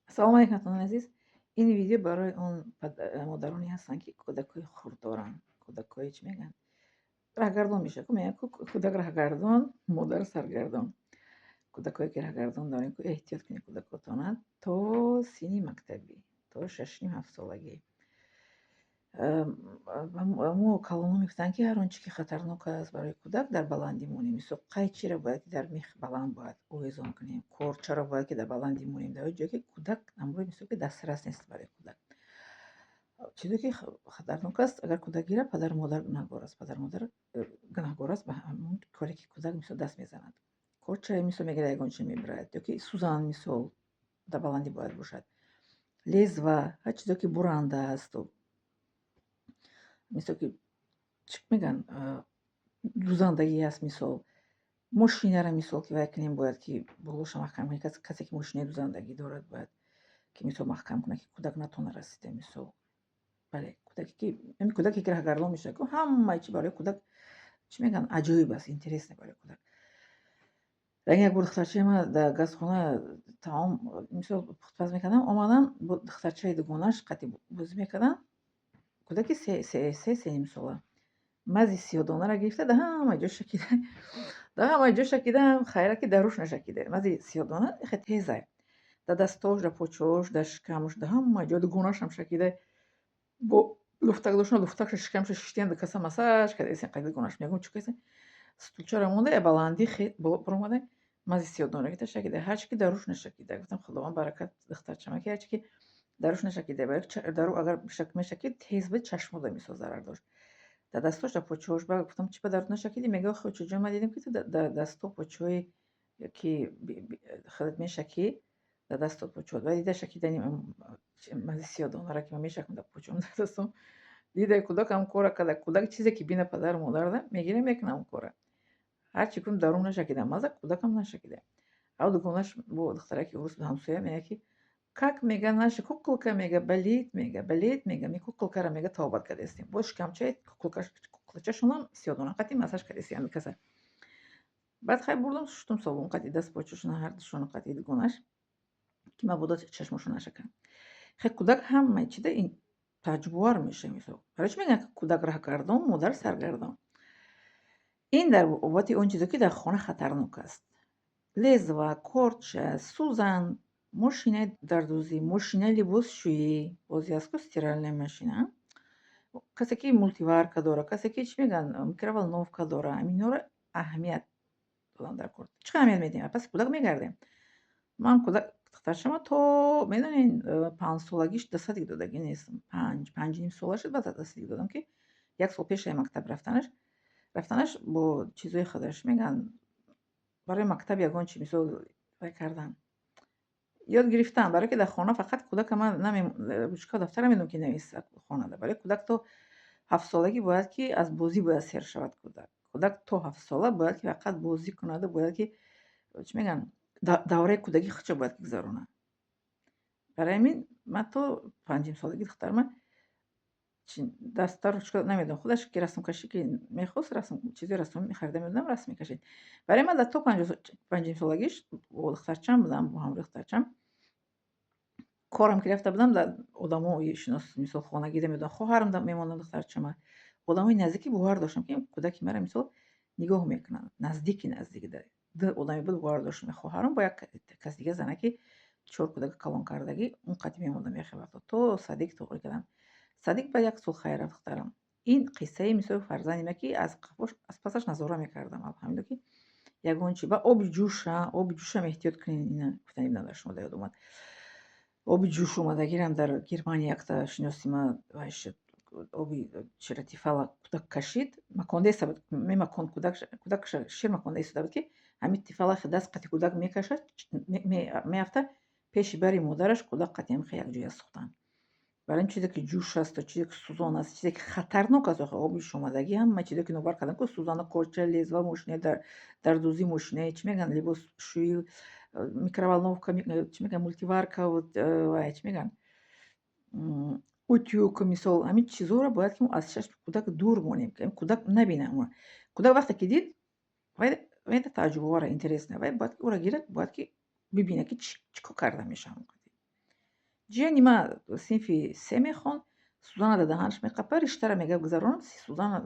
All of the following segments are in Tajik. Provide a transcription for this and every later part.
Ассалому алайкум, ҳамватанони азиз. Ин видео барои он модароне ҳастанд, ки кӯдакҳои хурд доранд. Кӯдакҳои, чӣ мегӯянд, раҳгардон мешавад. Ку мегӯянд, кӯдак раҳгардон, модар саргардон. Кӯдакҳое ки раҳгардон дорем, ку эҳтиёт кунед кӯдакотона то синни мактабӣ, то 6-ним, 7-солагӣ. Мо калонҳо мегуфтанд, ки ҳар он чӣ ки хатарнок аст барои кӯдак, дар баландӣ монем. Мисол, қайчиро бояд ки дар мех баланд бояд овезон кунем, корчаро бояд ки дар баландӣ монем, дар ҷое ки кӯдак ҳамроҳи, мисол, ки дастрас нест барои кӯдак. Чизе ки хатарнок аст, агар кӯдак гирад, падару модар гунаҳгор аст. Падару модар гунаҳгор аст ба ҳамон коре ки кӯдак, мисол, даст мезанад. Корча, мисол, мегирад, ягон чиз мебарад, ё ки сӯзан, мисол, дар баландӣ бояд бошад. Лезва, ҳар чизе ки буранда асту мисол ки, чӣ мегӯянд, дузандагӣ аст, мисол. Мошинаро, мисол, ки вай кунем, бояд ки болоша маҳкам кунем. Касе ки мошинаи дузандагӣ дорад, бояд ки, мисол, маҳкам кунад, ки кӯдак натавонад расида, мисол. Бале, кӯдаке ки ҳамин кӯдаке ки раҳгардон мешавад, ку ҳамаи чи барои кӯдак, чӣ мегӯянд, аҷоиб аст, интересно барои кӯдак. Лекин як бор духтарчаи ман дар газхона таом, мисол, пухтпаз мекардам, омадам, бо духтарчаи дугонааш қати бозӣ мекардам. Кӯдаки се, 3,5 сола. Мази сиёҳдонаро гирифта, дар ҳама ҷо шакида, дар ҳама ҷо шакидаам, хайра, ки дар рӯш нашакида. Мази сиёҳдона хеле теза. Дар дастош, дар почаҳош, дар шикамаш, дар ҳама ҷо дугонашам шакида. Бо луфтак доштам, луфтакша шикамша шиштиам, каса массаж карда қади дугонаш. Мегӯям, чӣ касе? Стулчаро монда, я баландӣ баромада, мази сиёҳдона гирифта шакида. Ҳарчи ки дар рӯш нашакида. Гуфтам, Худованд баракат духтарчама, ки ҳарчи ки дар рӯш нашакида. Дар рӯ агар мешакид, тез буд, чашмода, мисол, зарар дошт. Дар дастош, дар почаҳош. Баъд гуфтам, чӣ ба дар рӯ нашакидӣ? Мегӯяд, охи, очаҷон, ман дидам, ки ту дар дасту почаҳои ки худат мешакӣ, дар дасту почаҳот. Баъд дида шакидани мази сиёҳдонаро, ки ман мешакам дар почаҳом, дар дастом. Дида кӯдак ҳам кора карда. Кӯдак чизе ки бина падару модарда, мегира, мекунад он кора. Ҳарчи кун, дар рӯ нашакидам маза, кӯдакам нашакида. Ав дугонаш бо духтараки урус ҳамсоя мега, ки как, мега, наша куколка, мега, болит, мега, болит, мега, ми куколкаро, мега, табобат кардастем. Боз шикамчаи куклачашонам сиёҳдона қати массаж кардастем ҳами каса. Баъд хай бурдам, шуштум, собун қати даст почашона ҳардушона қати дугонаш, ки мабодо чашмошон нашаканд. Хай, кӯдак ҳамаи чида ин тааҷҷубовар мешавад, мисол. Барои чӣ мегӯянд, кӯдак раҳгардон, модар саргардон? Ин дар бобати он чизе ки дар хона хатарнок аст. Лезва, корча, сӯзан, мошинаи дардӯзӣ, мошинаи либосшӯӣ, бозе аст ку стиральная машина. Касе ки мультиварка дорад, касе ки, чӣ мегӯянд, микроволновка дорад, ҳаминҳоро аҳамият додан дар кор. Чӣ қадр аҳамият медиҳем? Паси кӯдак мегардем. Ман кӯдак духтарчама то, медонед, 5-солагиш до садик додагӣ нестам. 5, 5,5 сола шуд, баъд до садик додам, ки як сол пешаи мактаб рафтанаш бо чизои худаш, мегӯянд, барои мактаб ягон чи, мисол, вай кардан. Ёд гирифтан, барое ки дар хона фақат кӯдака ман ручка, дафтар намедонам ки нависад хонада. Барои кӯдак то 7-солагӣ бояд ки аз бозӣ бояд сер шавад кӯдак. Кӯдак то 7-сола бояд ки фақат бозӣ кунаду бояд ки, чӣ мегӯянд, давраи кӯдакии худшо бояд ки гузаронад. Барои ҳамин ман то 5-нимсолагӣ духтарама дастар, ручка намедонам, худаш ки расмкашӣ ки мехост, расм, чизои рассомӣ харида медодам, расм мекашид. Барои ман то 5-нимсолагиш бо духтарчам будам, бо ҳамроҳи духтарчам. Корам ки рафта будам, дар одамои шинос, мисол, хонагида медодам, хоҳарам мемондам духтарчама. Одамои наздикӣ бовар доштам, ки кӯдаки маро, мисол, нигоҳ мекунанд. Наздики наздик ду одаме буд, бовар доштам: хоҳарам бо як кас дига, зана ки чор кӯдака калон кардагӣ, он қати мемондам яхе вақто то садик тоғрӣ кардам. Садик баъд як сол хайр рафт духтарам. Ин қиссаи, мисоли, фарзанди ма, ки аз қафош, аз пасаш назора мекардам, алҳамдулилло, ки ягон чи. Ба оби ҷӯша, оби ҷӯшам эҳтиёт кунед, ина гуфтани дар шумо дар ёд омад. Оби ҷӯш омадагирам дар Германия якта шиноси ма вай шуд, оби чира, Тефала кӯдак кашид, маконда истода буд, мемаконд кӯдакша, шир маконда истода буд, ки ҳамин Тефала даст қати кӯдак мекашад, меафтад пеши бари модараш, кӯдак қати ҳамихе якҷоя сӯхтанд. Барои ин чизе ки ҷӯш асту чизе ки сӯзон аст, чизе ки хатарнок аст, охи оби шомадагӣ, ҳама чизе ки номбар кардам ку: сӯзана, корча, лезва, мошинаи дардӯзӣ, мошинаи, чӣ мегӯянд, либосшӯӣ, микроволновка, чӣ мегӯянд, мультиварка, вай, чӣ мегӯянд, утюг, мисол, ҳамин чизҳоро бояд ки мо аз чашми кӯдак дур монем, ки кӯдак набинад. Кӯдак вақте ки дид, вай тааҷҷубовара, интересно, вай бояд ки ӯро гирад, бояд ки бибинад, ки чӣ кор карда мешавад. Ҷияни ма синфи се мехонд, сӯзана дар даҳанаш меқапа, риштаро мега гузаронам, сӯзана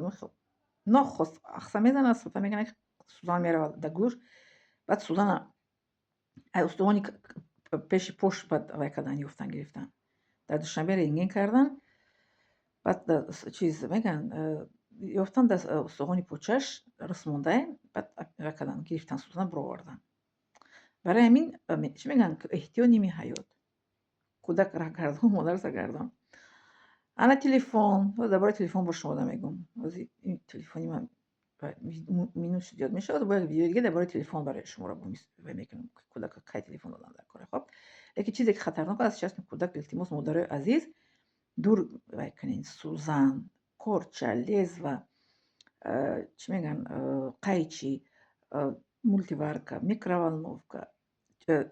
нохост ахса мезанад, сулфа мекунад, сӯзан меравад дар гӯш. Баъд сӯзана ай устувони пеши пош баъд вай кардан, ёфтан, гирифтан. Дар Душанбе рентген кардан, баъд чиз мегӯянд, ёфтан дар устухони почаш рӯс мондае, баъд вай кардан, гирифтан, сӯзана бировардан. Барои ҳамин чӣ мегӯянд, эҳтиёт ними ҳаёт. Кӯдак раҳгардон, модар саргардон. Ана телефон, дар бораи телефон бо шумо мегӯм. Ҳозир ин телефони ман минут зиёд мешавад, бо як видеои дига дар бораи телефон барои шуморо вай мекунам, кӯдака кай телефон додан дар кора. Хоб, лекин чизе ки хатарнок аст, чашми кӯдак, илтимос, модарои азиз, дур вай кунед: сӯзан, корча, лезвие, чӣ мегӯянд, қайчи, мультиварка, микроволновка,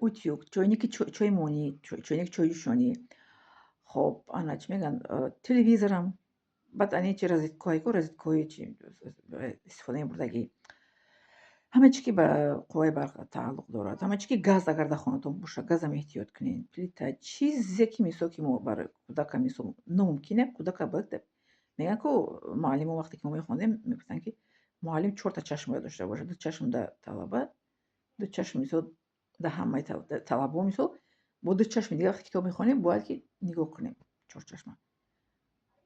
утюг, чойники чоймонӣ, чойники чойҷӯшонӣ. Хоб, ана чӣ мегӯянд, телевизорам, баъд ани чи розеткаҳое ку, розеткаҳои чи истифода мебурдагӣ, ҳама чи ки ба қувваи барқ тааллуқ дорад, ҳама чи ки газ агар дар хонатон бошад, газам эҳтиёт кунед, плита, чизе ки мисол ки мо барои кӯдака мисол номумкине, кӯдака бояд. Мегӯянд ку муаллимо, вақте ки мо мехондем, мегуфтанд, ки муаллим чорта чашм бояд дошта бошад: ду чашм дар талаба, ду чашм мисол дар ҳамаи талабаҳо, мисол бо ду чашми дигар вақте китоб мехонем, бояд ки нигоҳ кунем чорчашма.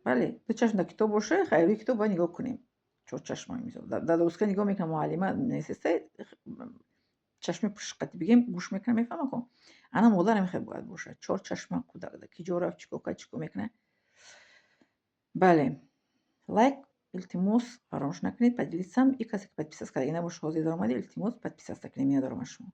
Бале, ду чашм дар китоб боша, хайр, рӯи китоб бояд нигоҳ кунем чорчашма. Мисол, дар доска нигоҳ мекунам, муаллима несеста, чашми пушқати бигем, гӯш мекунам, мефаҳмам ку. Ана модар ҳам хел бояд бошад, чорчашма кӯдак ки ҷо рафт, чӣ кор кард, чӣ кор мекунад. Бале, лайк, илтимос, фаромӯш накунед, поделиться. И касе ки подписаться кардаги набошад, ҳозир даромадӣ, илтимос, подписаться кунед. Миннатдорам аз шумо.